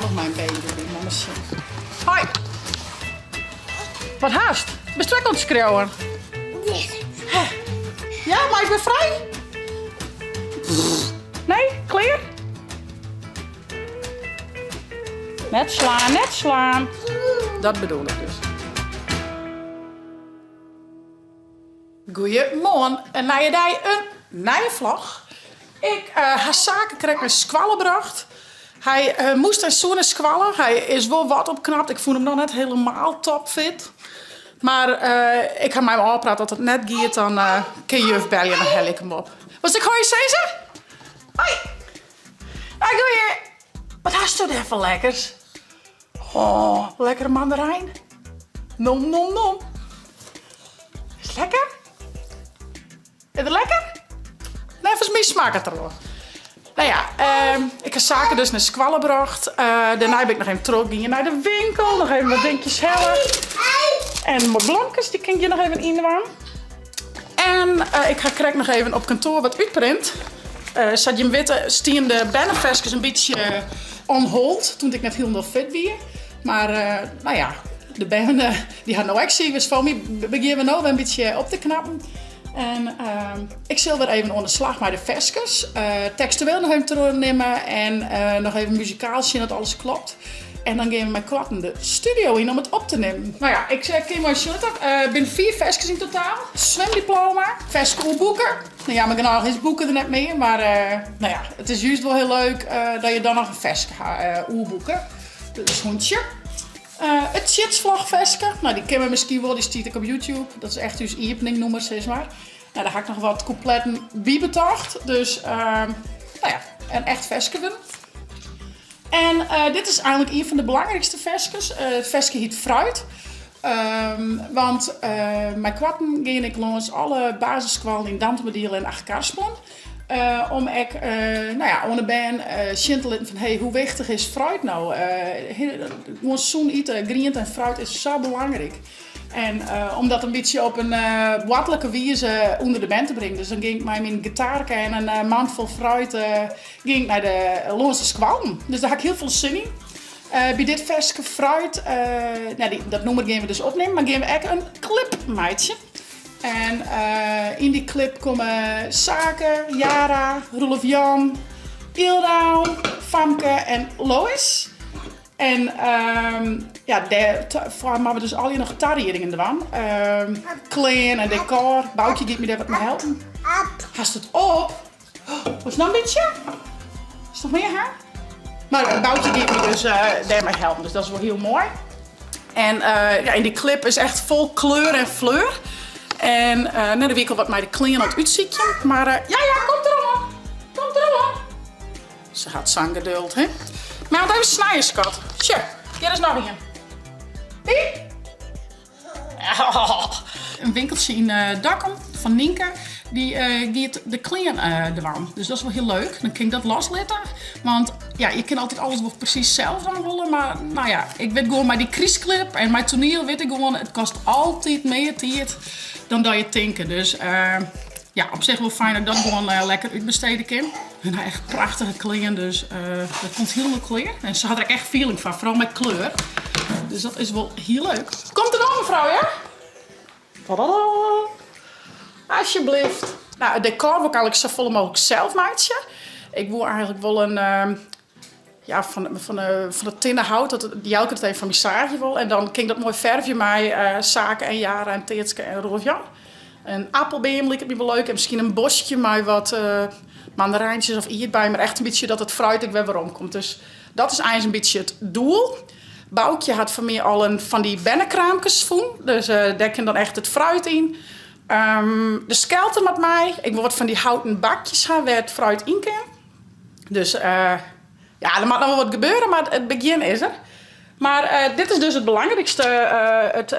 handich mei in baby derby, mar miskien. Hoi! Wat hast? Bist ek oan it skriuwen? Ja, mei ik wer frij? Nee, klear? Net slaan, net slaan. Dat bedoel ik dus. Goeiemoarn, in nije dei, in nije vlog. Ik ha Sake krekt nei skoalle brocht. Hy moast en soe nei skoalle. Hy is wol wat opknapt. Ik fûn him noch net helemaal topfit. Mar ik ha mei him ôfpraat dat it net giet, dan kin juf belje en dan helje ik him op. Wolst ek hoi sizze? Hoi! Hoi goeie! Wat hasto dêr foar lekkers? Oh, lekkere mandarijn. Nom, nom, nom. Is it lekker? Is it lekker? Neffens my smakket er wol. No ja, ik ha Sake dus nei skoalle brocht. Dêrnei bin ik noch even trochgien nei de winkel, noch even wat dinkjes helle. En wat blomkes, dy kin ik hjir noch even yndwaan. En ik ha krekt noch even op kantoar wat útprint. Sa't jim witte stienen de berneferskes in bytsje on hold toen ik net hielendal fit wie. Mar no ja, de bern dy ha no ek siik west foar my. Begjinne we no wer in bytsje op te knappen. En ik sil wer even oan de slach mei de ferskes. Tekstueel noch even trochnimme en noch even muzikaal sjen dat alles klopt. En dan gean we mei koarten de studio yn om it op te nimmen. No ja, ik kin mei sjoen dat it binne 4 ferskes yn totaal. Swimdiploma, ferske oer boeken. No jammer genôch is boeken der net mear, mar no ja, it is júst wol hiel leuk dat je dan noch in ferske ha oer boeken. Dus hûntsje. It Tsjitsvlogferske, no dy kenne we miskien wol, dy stiet ek op YouTube. Dat is echt ús iepeningnûmer sis mar. No, dêr ha ik noch wat kûpletten by betocht. Dus no ja, in echt ferske wurden. En dit is eigenlik ien fan de belangrykste ferskes. It ferske hyt Fruit. Want mei koarten gean ik lâns alle basisskoallen yn Dantumadiel en Achtkarspelen. Om ek no ja, oan de bern sjen te litten fan hey, hoe wichtich is fruit no? Gewoan sûn ite, griente en fruit is sa belangryk. En om dat in bytsje op in boartlike wize ûnder de bern te bringen. Dus dan gean ik mei myn gitaarke en in mand fol fruit gean ik nei de lâns de skoallen. Dus dêr ha ik hiel folle sin yn. By dit ferske fruit, no, dat nûmer gean we dus opnimmen, mar gean we ek in klip meitsjen. En yn dy klip komme Sake, Yara, Roelof Jan, Ildau, Famke en Lois. En ja, dêrfoar moatte we dus allegear noch tariedingen dwaan. Klean en dekor. Boukje giet my dêr wat mei helpen. Hast it op? Wolst noch in bytsje? Wolst noch mear ha? Mar Boukje giet my dus dêrmei helpen, dus dat is wol hiel moai. En ja, yn dy klip is echt fol kleur en fleur. En no, dêr wie ik al wat mei de klean oan it útsykjen. Mar ja, ja, komt deroan! Komt deroan! Se hat sa'n geduld, hè? Mar even snije, skat. Sjoch, hjir is noch ien. Dy? In winkeltsje yn Dokkum fan Nynke, dy giet de klean dwaan. Dus dat is wol hiel leuk. Dan kin ik dat loslitte. Want ja, je kin altyd alles wol presys sels dwaan wolle, mar no ja, ik wit gewoan mei dy krystklip en mei toaniel wit ik gewoan, it kostet altyd mear tiid dan dat je tinke. Dus ja, op sich wol fijn dat ik dat gewoan lekker útbestede kin. En ha echt prachtige klean, dus dat komt hielendal klear. En se hat der ek echt feeling foar, foaral mei kleur. Dus dat is wol hiel leuk. Komt der oan mefrou, ja? Tadada! Alsjeblieft. Nou, it dekor wol ik eigenlik safolle mooglik sels meitsje. Ik woe eigenlik wol in, ja, fan dat tinne hout, dat Jelke it even fan my saagje wol. En dan kin ik dat moai fervje mei Sake en Yara en Teatske en Roelof Jan. In appelbeam liket my wol leuk en miskien in boskje mei wat mandarijntsjes of ierdbeien, mar echt in bytsje dat it fruit ek wer werom komt. Dus dat is eins in bytsje it doel. Boukje hat foar my al in fan dy bernekraamkes fûn, dus dêr kin dan echt it fruit yn. De skelter moat mei. Ik wol wat fan dy houten bakjes ha wêr't it fruit yn kin. Dus ja, der moat noch wol wat gebeure, mar it begjin is der. Mar dit is dus it belangrykste, it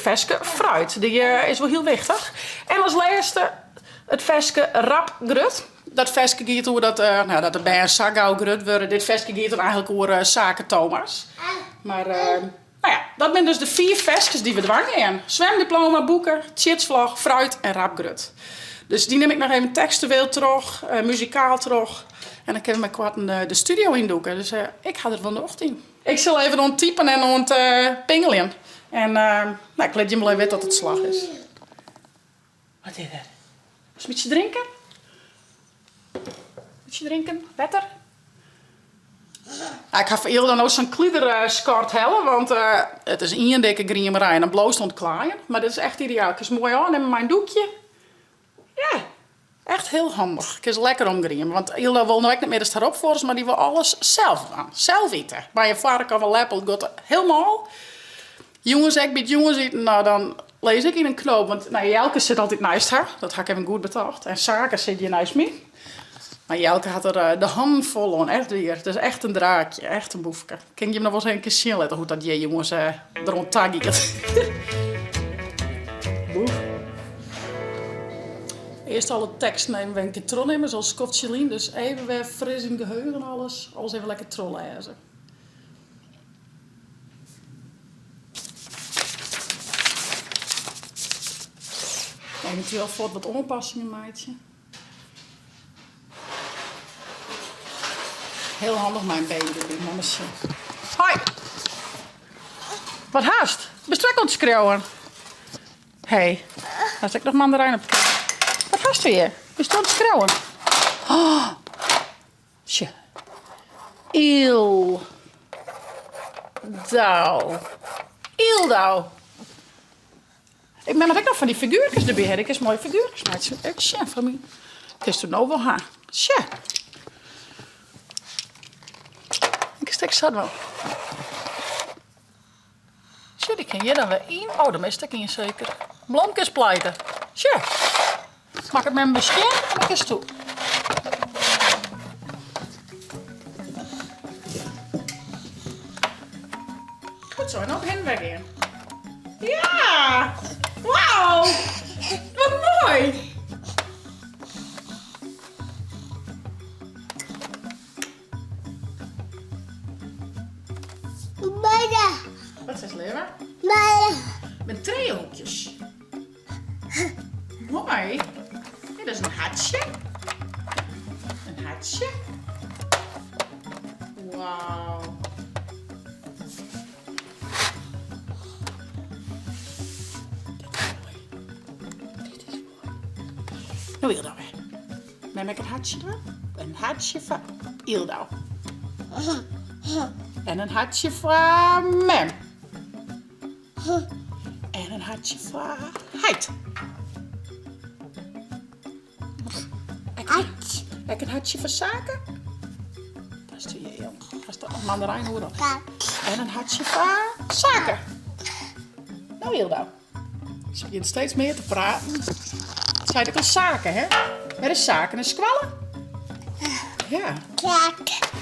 ferske fruit. Dy is wol hiel wichtich. En as lêste it ferske rap grut. Dat ferske giet oer dat, no, dat de bern sa gau grut wurde. Dit ferske giet dan eigenlik oer Sake Thomas. Mar no ja, dat binne dus de 5 ferskes dy't we dwaan gean. Swemdiploma, boeken, tsjitsvlog, fruit en rap grut. Dus dy nim ik noch even tekstueel troch, muzikaal troch. En dan kinne we meikoarten de studio yndûke. Dus ik ha der wol nocht yn. Ik sil even oan it typen en oan it pingeljen. En no, ik lit jim wol even witte at it slagge is. Wat is der? Wolst in bytsje drinke? Bytsje drinken? Wetter? Ik ha foar Ylda no sa'n kliederskort helle, want it is ien dikke griemerij en dan bliuwst oan it klaaien. Mar dit is echt ideaal. Kinst moai ôfnimme mei in doekje. Ja, echt hiel handich. Kinst lekker omgrieme, want Ylda wol no ek net mear datst har opfoarst, mar dy wol alles sels dwaan. Sels ite. Mei in foark of in leppel, it giet hielendal. Jûns ek by it jûnsiten, no dan lis ik yn in knoop, want no, Jelke sit altyd neist har, dat ha ik even goed betocht. En Sake sit hjir neist my. Mar Jelke hat der de hannen fol oan, echt wier. It is echt in draakje, echt in boefke. Kin ik jim noch wolris even in kear sjen litte hoe't dat hjir jûns deroan ta giet. Boef. Earst alle teksten even wer in kear trochnimme, is al in skoftsje lyn, dus even wer fris yn it geheugen alles. Alles even lekker trochlêze. Eventueel fuort wat oanpassingen meitsje. Hiel handich mei in baby derby, mei sjen. Hoi! Wat hast? Bist ek oan it skriuwen? Hey, hast ek noch mandarijn op de Wat hast hjir? Bist oan it skriuwen? Oh. Sjoch. Yl. Dau. Yldau. Ik mem hat ek noch fan dy figuerkes derby. Hè. Ik is moaie figuerkes meitsje. Even sjen foar my. Kinst der no wol ha. Sjoch. Ik stek sa dwaan. Sjoch, dy kin hjir dan wer yn. Oh, der mist ek ien seker. Blomkes pleite. Sjoch. Makket mem wer skjin en dan kinst toe. Goed zo, en op hinne wer gean. Ja! Wauw! Wat moai! Wat is Leeuwen? Met driehoekjes. Moai. Dit is in hartsje. In hartsje. Wauw. Dit is moai. Dit is moai. No Yldo wer. Mem ek in hartsje dwaan? In hartsje foar Yldo. En in hartsje foar mem. En in hartsje foar heit. Ek in hartsje foar Sake. Dat is te jong. Dat is toch mandarijn oeral. En in hartsje foar Sake. No Yldo. Se begjint steeds mear te praten. Seit ek al Sake, hè? Wêr is Sake? Nei skoalle? Ja.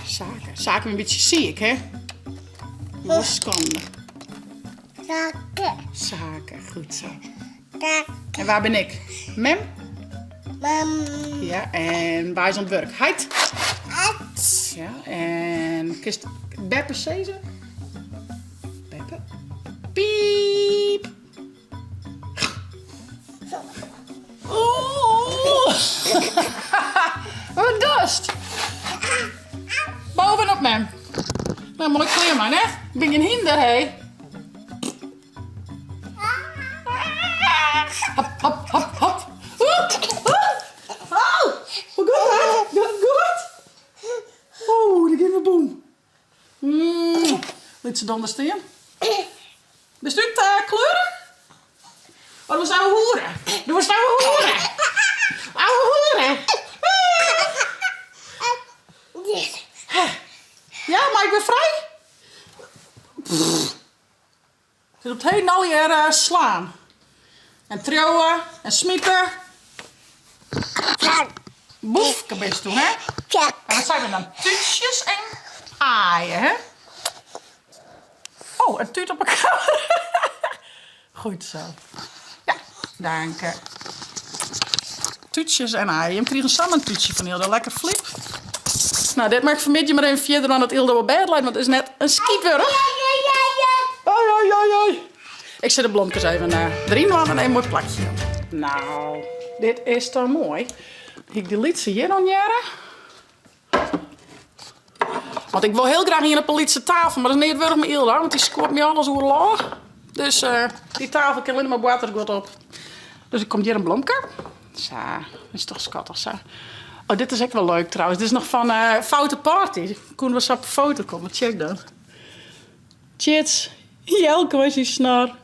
Sake. Sake wie in bytsje siik, hè? Wol skande. Sake. Sake, goed zo. En wa bin ik? Mem? Mem. Ja, en wa is oan it wurk? Heit? Heit. Ja, en kinst beppe sizze? Beppe? Piep! Oeh! Wat dochst? Bovenop mem. Nou, moai klear man, hè? Ik bin gjin hynder, hé. Hop, hop, hop, hop. Oeh, oeh. Oh, hoe goed, hè? Gaat het goed? Oeh, dêr gean we boem. Mm. Lit se donder stean. Bist út uh, kleuren? Oh, dat was ouwe hoeren. Dat was ouwe hoeren. Ouwe hoeren. Ja, mei ik wer frij? It is op 't heden allegear slaan. En triuwe en smite. Boefke bist do, hè? En wat seine we dan? Tútsjes en aaien, hè? Oh, in tút op 'e kamera. Goed zo. Ja, dank. Tútsjes en aaien. Jim krigen samar in tútsje fan Yldo. Lekker flyp. Nou, dit moat ik fanmiddei mar even fierder dwaan dat Yldo op bêd leit, want it is net in skytwurch. Oi, oi, oi, oi. Ik set de blomkes even deryn dwaan en even moai plakje. Nou. Dit is toch moai. Hie ik dy lytse hjir oan hearre. Want ik wol hiel graach ien op in lytse tafel, mar dat is neat wurdich mei Ylda, want dy skuort my alles oer lâch. Dus dy tafel kin allinne mar boartersguod op. Dus der komt hjir in blomke. Sa, is toch skattich sa. Oh, dit is ek wol leuk trouwens. Dit is noch fan Foute Party. Koene we sa op de foto komme, check dan. Tjits, Jelko en syn snor,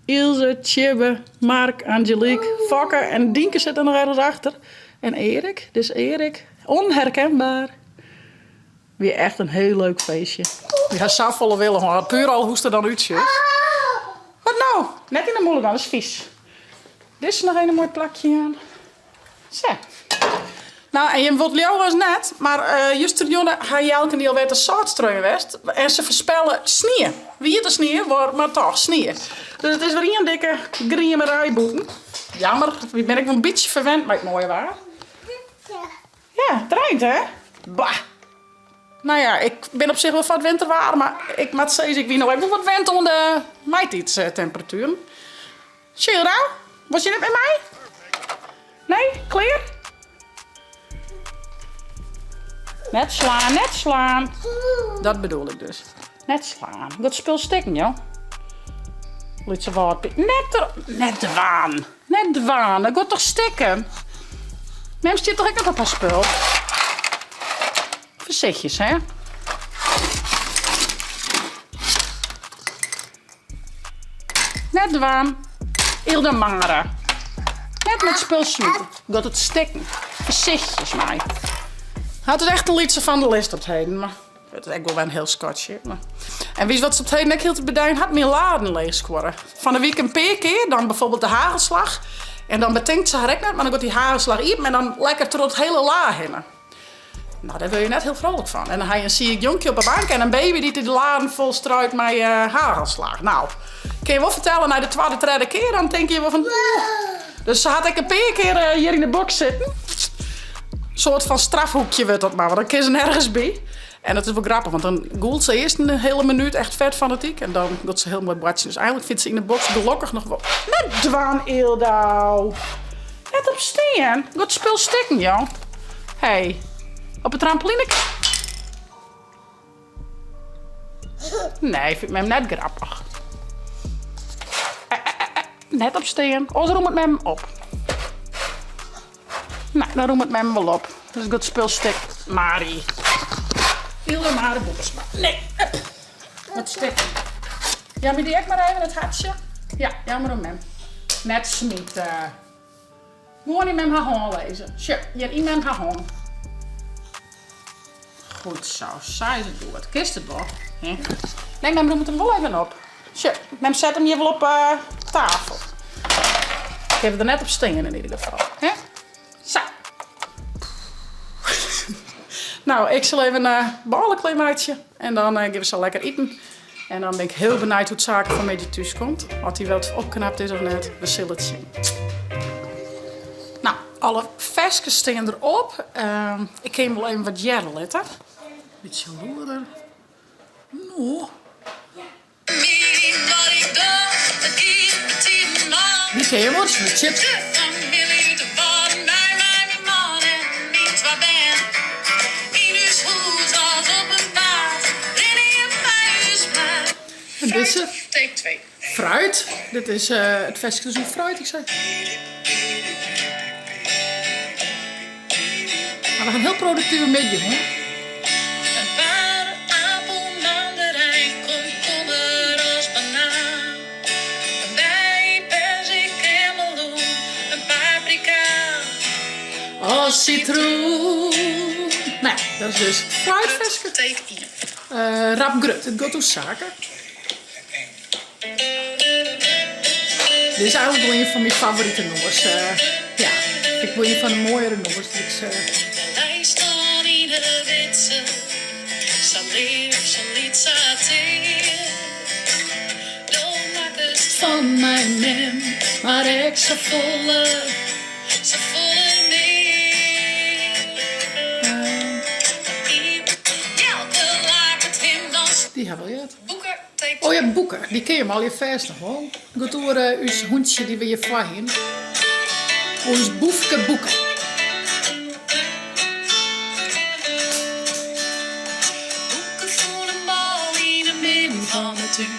Ilse, Tjibbe, Mark, Angelique, Fokke en Dienke sit der noch ergens achter. En Erik, dit is Erik. Onherkenbaar. Wie echt in heel leuk feestje. Wy ha safolle wille hân, puer al hoe'tst der dan útsjochst. Wat no? Net yn 'e mûle dan, dat is fys. Dizze noch even in moai plakje jaan. Sa. Nou, en jim wolle it leauwe as net, mar justerjûn ha Jelke en dy alwer te sâltstruien west en se foarspelle snie. Wiete snie, mar toch snie. Dus it is wer ien dikke griemerij bûten. Jammer, wy binne ek wol in bytsje ferwend mei it moaie waar. Ja, it reint hè? Bah. Nou ja, ik bin op sich wol foar it winterwaar, mar ik moat sizze, ik wie no ek wol wat wend oan de maitiidstemperatueren. Sheila, wolst je net mei my? Nee, klear? Net slaan, net slaan. Dat bedoel ik dus. Net slaan. Dat spul stikken, joh. Lytse wâldpyk. Net, der, net dwaan. Net dwaan. Dat giet toch stikken? Mem stiet toch ek noch op har spul? Foarsichtjes, hè? Net dwaan. Ylda Mara. Net mei it spul smite. Giet it stikken. Foarsichtjes mei. Hat it echt in lytse fandalist op 't heden, mar it is ek wol wer in hiel skatsje. Mar. En witst wat se op 't heden ek hieltyd bedijen hat? Myn laden leechskuorre. Fan 'e wike in pear kear, dan bijvoorbeeld de hagelslach. En dan betinkt se har ek net, mar dan giet dy hagelslach iepen en dan lekker troch it hiele la hinne. Nou, dêr wurde je net hiel vrolijk fan. En dan ha je in siik jonkje op 'e bank en in baby dy't de laden vol struit mei hagelslach. Nou, kin je wol fertelle, nei de twadde, tredde kear, dan tinke je wol fan... Dus se hat ek in pear kear hjir yn de boks sitten. In soart fan strafhoekje wurdt dat mar, want dan kin se nergens by. En dat is wol grappich, want dan gûlt se earst in hiele minút echt fet fanatyk en dan giet se hiel moai boartsjen. Dus eigenlik fynt se yn de boks gelokkich noch wol... Net dwaan, Ylda! Net op stean. Giet spul stikken, jong. Hey, op 'e trampoline. Nee, fynt mem net grappich. Eh, eh, eh, net op stean. Oars rûmet mem op. Nee, dan rûmet mem wol op. Dus giet spul stik. Mari. Ylda Mari Boersma. Nee, up. Wat stikken. Jou my dy ek mar even, it hartsje. Ja, jou mar oan mem. Net smite. Gewoan yn mem har hân lizze. Sjoch, hjir yn mem har hân. Goed zo, sa is it goed. Kinst it wol. Hè? Nee, mem rûmet him wol even op. Sjoch, mem set him hjir wol op eh, tafel. Kinne we der net op stean yn ieder gefal. Hè? Sa. Nou, ik sil even uh, bôle klearmeitsje en dan uh, gean we sa lekker iten. En dan bin ik hiel benijd hoe't Sake fanmiddei thús komt. Oft hy wat opknapt is of net, we sille it sjen. Nou, alle ferskes stean derop. Uh, ik kin wol even wat hearre litte. Bytsje lûder. No. Dy ken je wol, de chips. En dizze? Fruit. Dit is eh, it ferske dus oer fruit, ik sei. Maar we ha in hiel produktive middei hân. In paar apel, mandarijn, komkommer as banaan. In bij, perzik en meloen, in paprika As sitroen. Nou, dat is dus fruitferske. Take ien. Uh, rap grut, it giet oer Sake. Dit is eigenlik wol ien fan myn favorite nûmers. Uh, ja, fyn ik wol ien fan de moaiere nûmers. Dus, uh... Wy staan yn de witse, sa leaf, sa lyts, sa tear. Do makkest fan my mem, mar ek safolle, safolle mear. Elke laket him dan. Dy ha we al heard. Boeken, take Oh ja, boeken. Dy ken je al je fêst noch wol. Giet oer ús hûntsje dy't we hjirfoar hienen. Ons boefke Boeke. Boeke fûn in bal yn 'e midden fan de tún.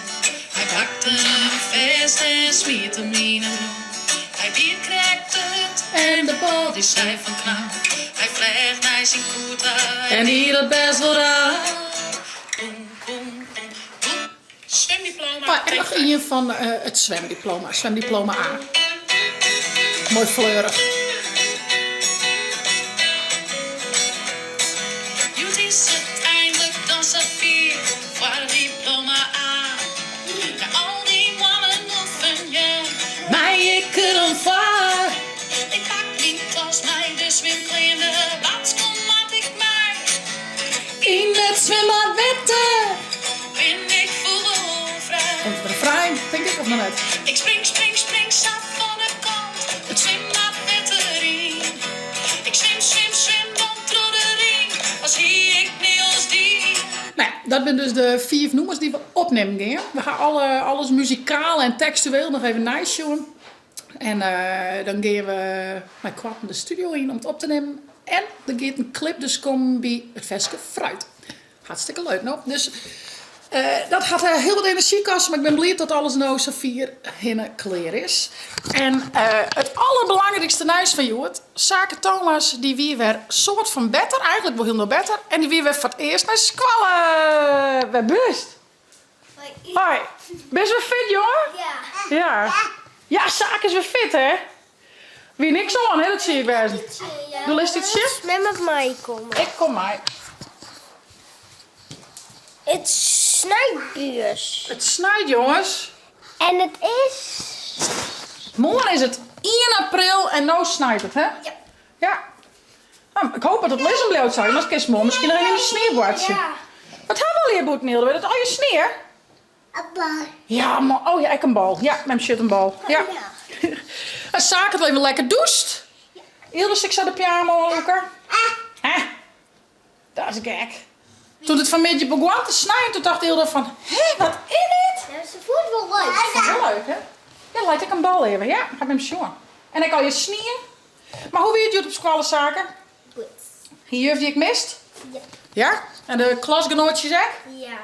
Hy pakte him fêst en smiet him yn 'e grûn. Hy biet krekt it en de bal dy sei fan knau. Hy fleach nei syn koer ta en die dat bêst wol rau. Boem, boem, boem, boem. Swimdiploma. Oh, en noch ien fan it swimdiploma, swimdiploma A. Moai fleurich. Hjoed is it eindlik dan safier foar diploma A. Nei al dy moannen oefenjen mei ik der oan foar. Ik pak myn tas mei de swimklean, de badskom moat ek mei. Yn it swimbadwetter bin ik fûgelfrij. Komt it refrein, tink ik, of noch net? Ik spring, spring, spring sa fan 'e kant it swimbadwetter yn. Ik swim, swim, swim dan troch de ring as hie ik neat dien. Nou ja, dat binne dus de fiif nûmers dy't we opnimmen gean. We ha alle, alles muzikaal en tekstueel noch even neisjoen. En dan gean we mei koarten de studio yn om it op te nimmen. En der giet in klip dus kommen by it ferske Fruit. Hartstikke leuk, no? Dus dat hat hiel wat enerzjy koste, mar ik bin bliid dat alles no safier hinne klear is. En it alderbelangrykste nijs fan hjoed, Sake Thomas dy wie wer soart fan better, eigentlik wol hielendal better, en dy wie wer foar it earst nei skoalle. Wêr bist? Hoi. Bist wer fit, jonge? Ja. Ja. Ja, Sake is wer fit, hè? Wie niks oan, hè, dat siik wêzen. Do litst yts sjen? Mem moat meikomme. Ik kom mei. It snijt buers. It snijt, jonges. En it is. Moarn is it ien april en no snijt it, hè? Ja. Ja. Nou, ik hoop dat it lizzen bliuwt, sei, want kinst moarn miskien noch even yn de snie boartsje. Ja. Wat ha we allegear bûten, Hilde? Dat allegear snie? In bal. Ja, man. Oh ja, ek in bal. Ja, mem sjit in bal. Ja. Ja. En Sake hat even lekker dûst. Hilde, sil ik sa de pyjama oanlûke? Hè? Dat is gek. Toen it fanmiddei begon te snijen, toen tocht Hilde fan, hé, wat is dit? Ja, se fûn it wol leuk. Fûn it wol leuk, hè? Ja, leit ek in bal even. Ja, ha mem sjoen. En ek allegear snie. Mar hoe wie it hjoed op skoalle, Sake? Goed. Hie juf dy ek mist? Ja. Ja? En de klasgenoatsjes ek? Ja.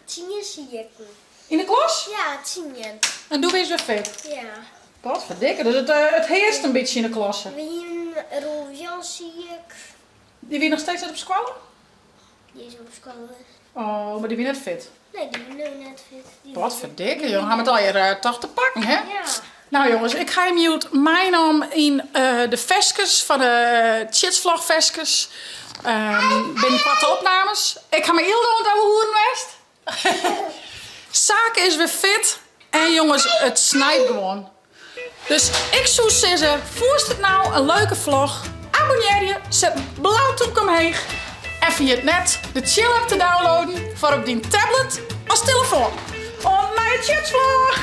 Tsien sieten. Yn de klas? Ja, tsien. En doe wiest wer fit? Ja. Potferdikke, dus it, eh, it hearst in bytsje yn de klasse. We hienen Rolf Jan siik. Dy wie noch steeds net op skoalle? Dy is op skoalle. Oh, mar dy wie net fit? Nee, dy wie no net fit. Potferdikke, jong. Ha it allegear eh, toch te pakken, hè? Ja. Nou jonges, ik ha him hjoed meinaam yn eh, de ferskes fan de Tsjitsvlog-ferskes. Um, binnenkort de opnames. Ik ha mei Ylde oan it ouwehoeren west. Sake is wer fit. En jonges, it snijt gewoan. Dus ik soe sizze, fûnst it no in leuke vlog? Abonnearje, set in blau tûmke omheech en ferjit net de Tsjil app te downloaden foar op dyn tablet as telefoan. Oant nije Tsjitsvlog!